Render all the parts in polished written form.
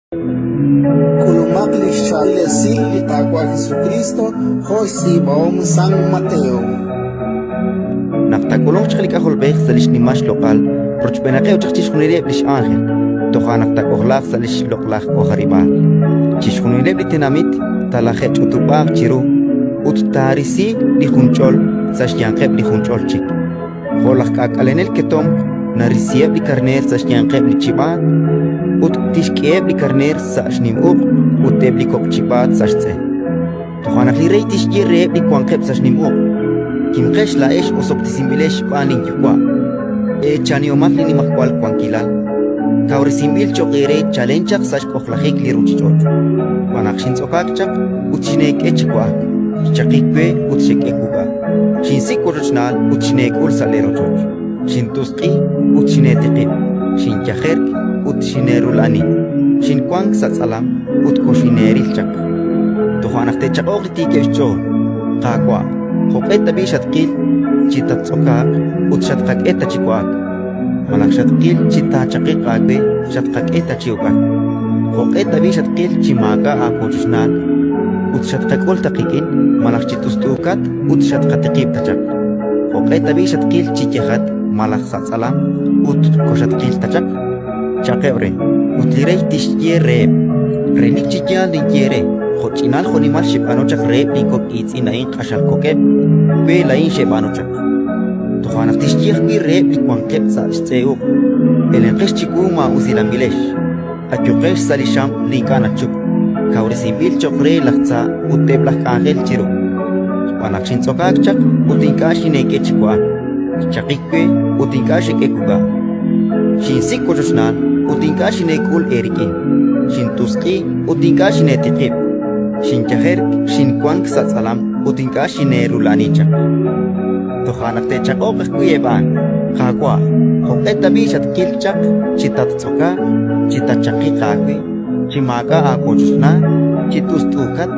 K'ulumaq li xchaab'il esil li Qaawa' Jesukriist jo' xtz'iib'ahom San Mateo. Naq taak'ulunq chaq li K'ajolb'ej sa' li xnimal xloq'al rochb'eenaqeb' chaq chixjunileb' li x'ánjel, toja' naq taak'ojlaaq sa' li xloq'laj k'ojarib'aal. Chixjunileb' li tenamit talaje'ch'utub'aaq chiru ut taarisi li junch'ol sa' xyanqeb' li junch'ol chik. Jo' laj k'aak'alenel ketomq narisiheb' li karneer sa' xyanqeb' li chib'aat ut tixk'eheb' li karneer sa' xnim uq' ut eb' li kok' chib'aat sa' xtz'e. Toja' naq li rey tixye reheb' li wanqeb' sa' xnim uq': Kimqex laa'ex osob'tesinb'ilex xb'aan linYuwa', eechanihomaq li nimajwal wankilal kawresinb'il cho'q eere chalen chaq sa' xk'ojlajik li ruuchich'och'. Xb'aan naq xintz'okaak chaq ut xineek'e chi wa'ak, xchaqik we ut xek'e wuk'a'. Xinsik' wochochnaal ut xineek'ul sa' leerochoch. Xintusq'i ut xineetiqib', xinyajerk ut xineerula'ani, xinwank sa' tz'alam ut koxineeril chaq. Toja' naq te'chaq'oq li tiikeb' xch'ool: Qaawa', jo'q'e tab'i' xatqil chi tattz'okaaq ut xatqak'e ta chi wa'ak? Malaj xatqil chi taachaqiq aawe xatqak'e ta chi uk'ak? Jo'q'e tab'i' xatqil chi maak'a' aawochochnaal ut xatqak'ul ta qik'in malaj chi t'ust'uukat ut xatqatiqib' ta chaq? Jo'q'e tab'i' xatqil chi yajat malaj sa' tz'alam ut koxatqil ta chaq? Cha'qeb' re. Ut li rey tixye reheb': Relik chi yaal ninye eere, jo'ch'inal jo'nimal xeb'aanu chaq reheb' linkok' iitz'in a'in q'axal kok'eb', we laa'in xeb'aanu chaq. Toja' naq tixye ajwi' reheb' li wanqeb' sa' xtz'e uq': Elenqex chiwu maa'usilanb'ilex, ayuqex sa' li xam li ink'a' nachupk, kawresinb'il cho'q re laj tza ut eb' laj k'anjel chiru. Xb'aan naq xintz'okaak chaq ut ink'a' xineek'e chi wa'ak, xchaqik we ut ink'a' xek'e wuk'a'. Xinsik' wochochnaal ut ink'a' xineek'ul eerik'in, xintusq'i ut ink'a' xineetiqib', xinyajerk, xinwank sa' tz'alam ut ink'a' xineerula'ani chaq. Toja' naq te'chaq'oq ajwi' eb' a'an: Qaawa', jo'q'e tab'i' xatqil chaq chi tattz'okaaq, chi tatchaqiq aawe, chi maak'a' aawochochnaal, chi t'ust'uukat,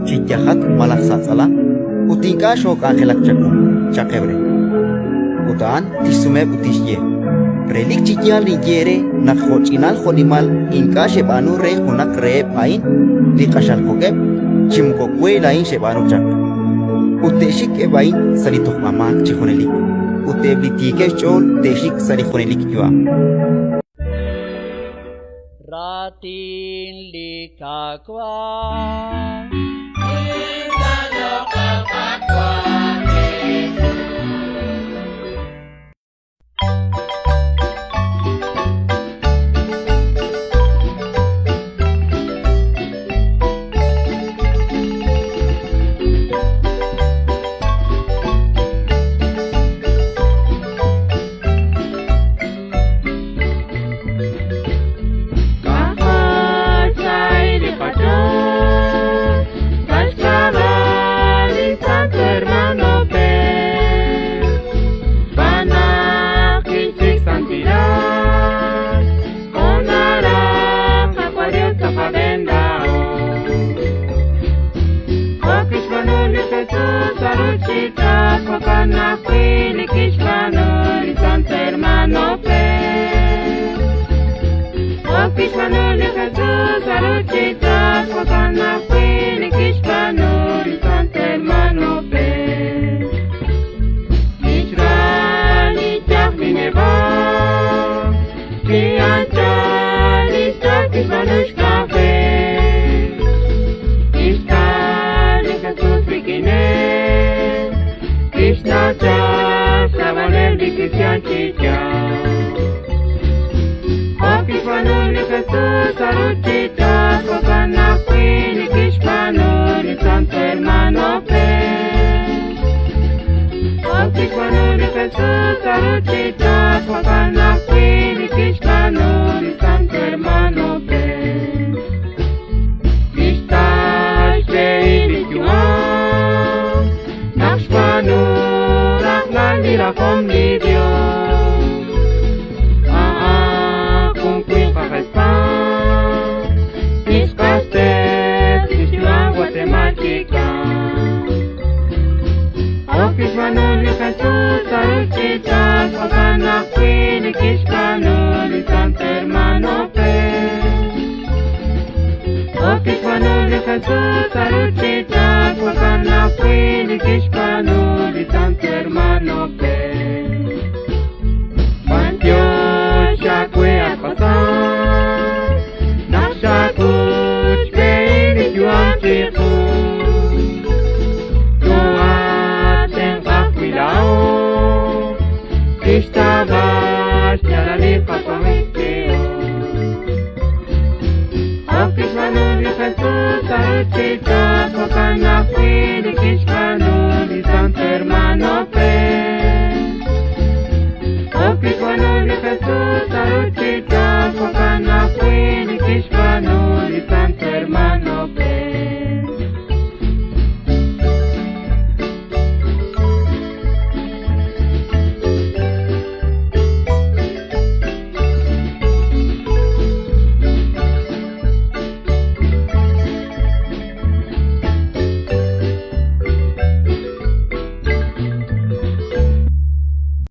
chi yajat malaj sa' tz'alam, ut ink'a' xook'anjelak chawu? cha'qeb' re. Ut a'an tixsumeheb' ut tixye: Relik chi yaal ninye eere naq jo'ch'inal jo'nimal ink'a' xeb'aanu re junaq reheb' a'in li q'axal kok'eb', chi moko we laa'in xeb'aanu chaq. Ut te'xik eb' a'in sa' li tojb'amaak chi junelik, ut eb' li tiikeb' xch'ool te'xik sa' li junelik yu'am. Raatin li Qaawa'. Jesús sa' ruchich'och', jo'kan ajwi' li kixb'aanu li Santo Hermano Pech. B'antiox aawe at Pasal, naq xak'ut xb'ehil li yu'am chiqu. Too'aatenq ajwi' laa'o, chixtawb'al xyaalal li qawanjik chiru. Jo' kixb'aanu li Jesús sa' ruchich'och', jo'kan ajwi'